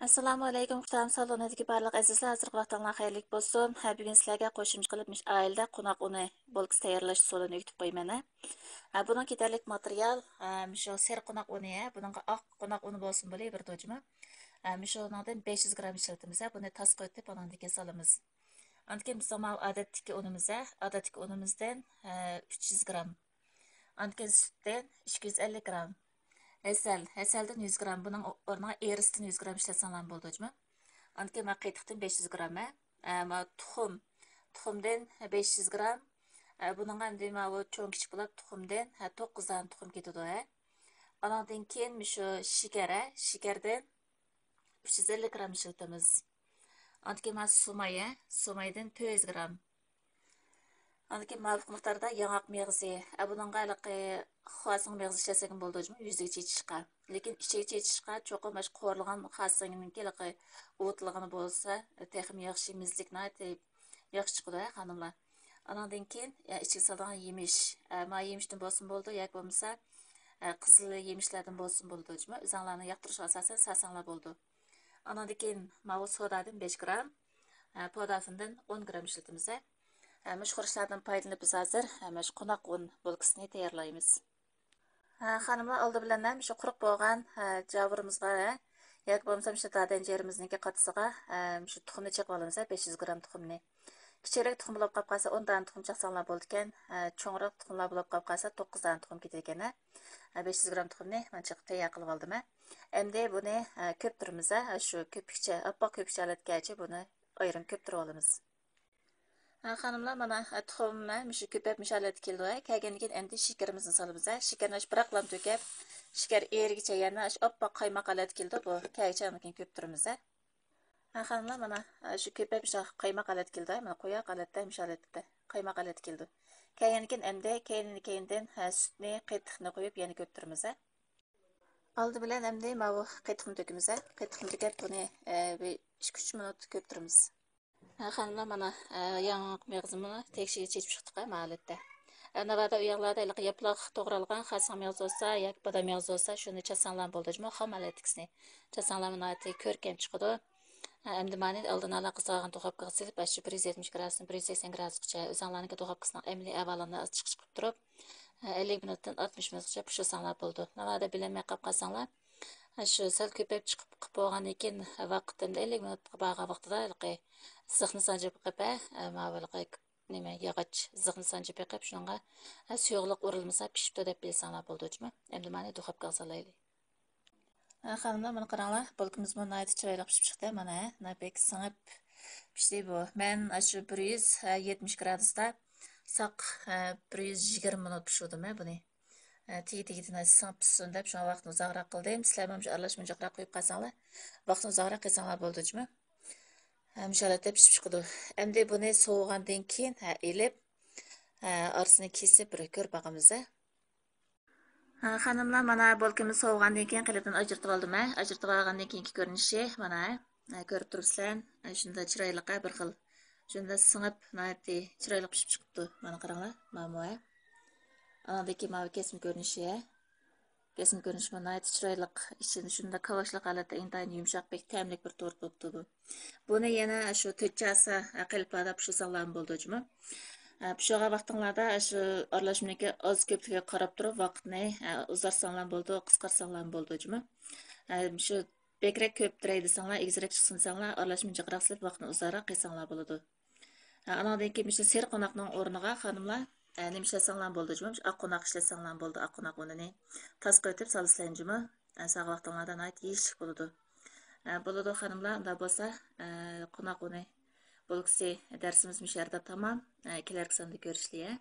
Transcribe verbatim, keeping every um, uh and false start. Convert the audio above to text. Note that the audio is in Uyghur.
ئەسسالامۇ ئەلەيكۇم، كۇتام سالونىدىكى بارلىق ئەزىزلەر، ھازىرقى ۋاقتىڭلار خەيرلىك بولسۇن. ھە، بۈگۈن سىلەرگە قوشۇمچە قىلىپ مۇشۇ ئائىلىدە قوناق ئۇنى بولكىسى تەييارلاش ئۇسۇلىنى ئۆگىتىپ قويىمەن. ھە، بۇنىڭ كېتەرلىك ماتېرىيال، ھە، مۇشۇ سېرىق قوناق ئۇنى، ھە، بۇنىڭغا ئاق قوناق ئۇنى بولسىمۇ بولىدۇ، بىر دوجما. ھە، مۇشۇنىڭدىن بەش يۈز گرام ئىشلىتىمىز، ھە، بۇنى تاس قىلىۋېتىپ، ئانىڭدىن كېيىن سالىمىز. ئاندىن كېيىن بىزنىڭ ماۋۇ ئادەتتىكى ئۇنىمىز، ھە، ئادەتتىكى ئۇنىمىزدىن، ھە، ئۈچ يۈز گرام. ئاندىن كېيىن سۈتتىن ئىككى يۈز ئەللىك گرام. ھەسەل، ھەسەلدىن يۈز گرام، بۇنىڭ ئورنىغا ئېرىستىن يۈز گرام ئىشلەتسەڭلار بولىدۇ، جۇمۇ. ئاندىن كېيىن مانا قېتىقتىن بەش يۈز گرام، ھە. ئە، مانا تۇخۇم، تۇخۇمدىن بەش يۈز گرام. ئە، بۇنىڭغا ئەمدى ماۋۇ چوڭ كىچىك بولۇپ تۇخۇمدىن، ھە، توققۇز دانە تۇخۇم كېتىدۇ، ھە. ئانىڭدىن كېيىن مۇشۇ شېكەر، ھە، شېكەردىن ئۈچ يۈز ئەللىك گرام ئىشلىتىمىز. ئاندىن كېيىن مانا سۇماي، ھە، سۇمايدىن تۆت يۈز گرام. ئاندىن كېيىن مۇۋاپىق مىقداردا ياڭاق مېغىزى. ئە، بۇنىڭغا ھېلىقى خاسىڭ مېغىزى ئىشلەتسەكمۇ بولىدۇ، جۇمۇ، يۈزىگە چېچىشقا. لېكىن ئىچىگە چېچىشقا چوقۇم مانا شۇ قورۇلغان خاسىڭنىڭكى ھېلىقى ئۇۋۇتۇلغىنى بولسا، تېخىمۇ ياخشى، مېزىلىك ناھايىتى ياخشى چىقىدۇ، ھە، خانىملار. ئانىڭدىن كېيىن، ئە، ئىچىگە سالىدىغان يېمىش. ئە، مانا يېمىشتىن بولسىمۇ بولىدۇ، ياكى بولمىسا، ئە، قىزىل يېمىشلەردىن بولسىمۇ بولىدۇ، جۇمۇ. ئۆزۈڭلارنىڭ ياقتۇرۇشىغا ئاساسەن سالساڭلار بولىدۇ. ئانىڭدىن كېيىن ماۋۇ سودادىن بەش گرام، ئە، پودافىندىن ئون گرام ئىشلىتىمىز، ھە. ھە، مۇشۇ خۇرۇچلاردىن پايدىلىنىپ بىز ھازىر، ھە، مانا شۇ قوناق ئۇن بولكىسىنى تەييارلايمىز. ھە، خانىملار، ئالدى بىلەن، ھە، مۇشۇ قۇرۇق بولغان، ھە، جاۋۇرىمىزغا، ھە، ياكى بولمىسا مۇشۇ دادەنجىرىمىزنىڭكى قاتىسىغا، ھە، مۇشۇ تۇخۇمنى چېقىپ ئالىمىز، ھە، بەش يۈز گرام تۇخۇمنى. كىچىكرەك تۇخۇم بولۇپ قاپ قالسا ئون دانە تۇخۇم چاقساڭلار بولىدىكەن، ھە، چوڭراق تۇخۇملار بولۇپ قاپ قالسا توققۇز دانە تۇخۇم كېتىدىكەن، ھە. ھە، بەش يۈز گرام تۇخۇمنى مانا چېقىپ تەييار قىلىپ ئالدىم، ھە. ئەمدى بۇنى، ھە، كۆپتۈرىمىز، ھە، شۇ كۆپۈكچە، ئاپئاق كۆپۈكچە ھالەتكە كەلگەنچە بۇنى ئايرىم كۆپتۈرۈپ ئالىمىز. ھە، خانىملار، مانا، ھە، تۇخۇم، ھە، مۇشۇ كۆپەپ مۇشۇ ھالەتكە كەلدى، ھە. كەلگەندىن كېيىن ئەمدى شېكىرىمىزنى سالىمىز، ھە. شېكەرنى ئاشۇ بىراقلام تۆكۈپ، شېكەر ئېرىگىچە يەنە ئاشۇ ئاپئاق قايماق ھالەتكە كېلىدۇ، بۇ كەلگۈچە ئاندىن كېيىن كۆپتۈرىمىز، ھە. ھە، خانىملار، مانا، ھە، شۇ كۆپەپ مۇشۇ قايماق ھالەتكە كېلدى، ھە. مانا قويۇق ھالەتتە، مۇشۇ ھالەتتە قايماق ھالەتكە كېلىدۇ. كەلگەندىن كېيىن ئەمدى كەينىدىن، كەينىدىن، ھە، سۈتنى، قېتىقنى قويۇپ يەنە كۆپتۈرىمىز، ھە. ئالدى بىلەن ئەمدى ماۋۇ قېتىقنى تۆكىمىز، ھە. قېتىقنى تۆكۈپ بۇنى، ئە، بىر ئىككى، ئۈچ مىنۇت كۆپتۈرىمىز. ھە، خانىملار، مانا، ئە، ياڭاق مېغىزىمۇ تەكشىگە چېچىپ چىقتۇق، ھە، مۇ ھالەتتە. ئە، ناۋادا ئۆيۈڭلاردا ھېلىقى ياپىلاق توغرالغان خاسىڭ مېغىزى بولسا ياكى بادام مېغىزى بولسا، شۇنى چاتساڭلار بولىدۇ، جۇمۇ، خام ھالەتتىكىسىنى. چاتساڭلار ناھايىتى كۆركەم چىقىدۇ. ھە، ئەمدى مانى ئالدىن ئالا قىزارغان دۇخوپكىغا سېلىپ، ئاشۇ بىر يۈز يەتمىش گرادۇسدىن بىر يۈز سەكسەن گرادۇسقىچە، ئۆزۈڭلارنىڭكى دۇخوپكىسىنىڭ ئەمەلىي ئەھۋالىنى ئازچە چىقىپ تۇرۇپ، ھە، ئەللىك مىنۇتتىن ئاتمىش مىنۇتقىچە پىشۇرساڭلار بولىدۇ. ناۋادا بىلەلمەي قاپ قالساڭلار، شۇ سەل كۆپەپ چىقىپ قىپ بولغاندىن كېيىن، ۋاقىت ئەمدى ئەللىك مىنۇتقا بارغان ۋاقتىدا ھېلىقى زىخنى سانجىپ قېقىپ، ھە، ماۋۇ ھېلىقى نېمە، ياغاچ زىخنى سانجىپ قېقىپ، شۇنىڭغا، ھە، سۇيۇقلۇق ئۇرۇلمىسا پىشىپتۇ دەپ بىلسەڭلار بولىدۇ، جۇمۇ. ئەمدى مانى دۇخوپكىغا سالايلى. ھە، خانىملار، مانا قاراڭلار، بولكىمىزمۇ ناھايىتى چىرايلىق پىشىپ چىقتى، مانا، ھە، ناھايىتى بەك سىڭىپ پىشتى بۇ. مەن ئاشۇ بىر يۈز يەتمىش گرادۇستا ساق، ھە، بىر يۈز يىگىرمە مىنۇت پىشۇردۇم، ھە، بۇنى. ئە، تېگى-تېگىدىن سىڭىپ پىشسۇن دەپ، شۇڭا ۋاقىتنى ئۇزاقراق قىلدىم. سىلەرمۇ مۇشۇ ئارىلاشمىنى جىقراق قويۇپ قالساڭلار، ۋاقىتنى ئۇزاقراق قىلساڭلار بولىدۇ، جۇمۇ. ھە، مۇشۇ ھالەتتە پىشىپ چىقىدۇ. ئەمدى بۇنى سوۋۇغاندىن كېيىن، ھە، ئېلىپ، ھە، ئارىسىنى كېسىپ بىر كۆرۈپ باقىمىز، ھە. ھە، خانىملار، مانا بولكىمىز سوۋۇغاندىن كېيىن قېلىپتىن ئاجرىتىپ ئالدىم، ھە. ئاجرىتىپ ئالغاندىن كېيىنكى كۆرۈنۈشى مانا، ھە. ھە، كۆرۈپ تۇرۇپسىلەر، ھە، شۇنداق چىرايلىق، ھە، بىر خىل. شۇنداق سىڭىپ، ناھايىتى چىرايلىق پىشىپ چىقىپتۇ. مانا قاراڭلار، مانا بۇ، ھە. ئاندىكى ماۋۇ كەسمە كۆرۈنۈشى، ھە. كەسمە كۆرۈنۈشى ناھايىتى چىرايلىق، ئىچىدە شۇنداق كاۋاشلىق ھالەتتە ئىنتايىن يۇمشاق، بەك تەملىك بىر تورت بولۇپ تۇرىدۇ. بۇنى يەنە شۇ تۆت چاسا قېلىپلاردا پىشۇرساڭلارمۇ بولىدۇ، جۇمۇ. ئە، پىشۇرغان ۋاقتىڭلاردا شۇ ئارىلاشمىنىڭكى ئاز كۆپلۈكىگە قاراپ تۇرۇپ ۋاقىتنى، ئە، ئۇزارتساڭلارمۇ بولىدۇ، قىسقارتساڭلارمۇ بولىدۇ، جۇمۇ. ئە، شۇ بەكرەك كۆپ تۇراي دېسەڭلار، ئېگىزرەك چىقسۇن دېسەڭلار، ئارىلاشمىنى جىقراق سېلىپ ۋاقىتنى ئۇزارراق قىلساڭلار بولىدۇ. ھە، ئانىڭدىن كېيىن مۇشۇ سېرىق قوناقنىڭ ئورنىغا خانىملار، ھە، نېمە ئىشلەتسەڭلار بولىدۇ، جۇمۇ، ئاق قوناق ئىشلەتسەڭلار بولىدۇ، ئاق قوناق ئۇنىنى تاس قىلىۋېتىپ سالىسىلەر، جۇمۇ. ھە، ساغ ۋاقتىڭلاردا ناھايىتى يېيىشلىك بولىدۇ. ھە، بولىدۇ خانىملار، ئۇنداق بولسا، ھە، قوناق ئۇنى بولكىسى دەرسىمىز مۇشۇ يەردە تامام. ھە، كېلەركى ساندا كۆرۈشلى، ھە.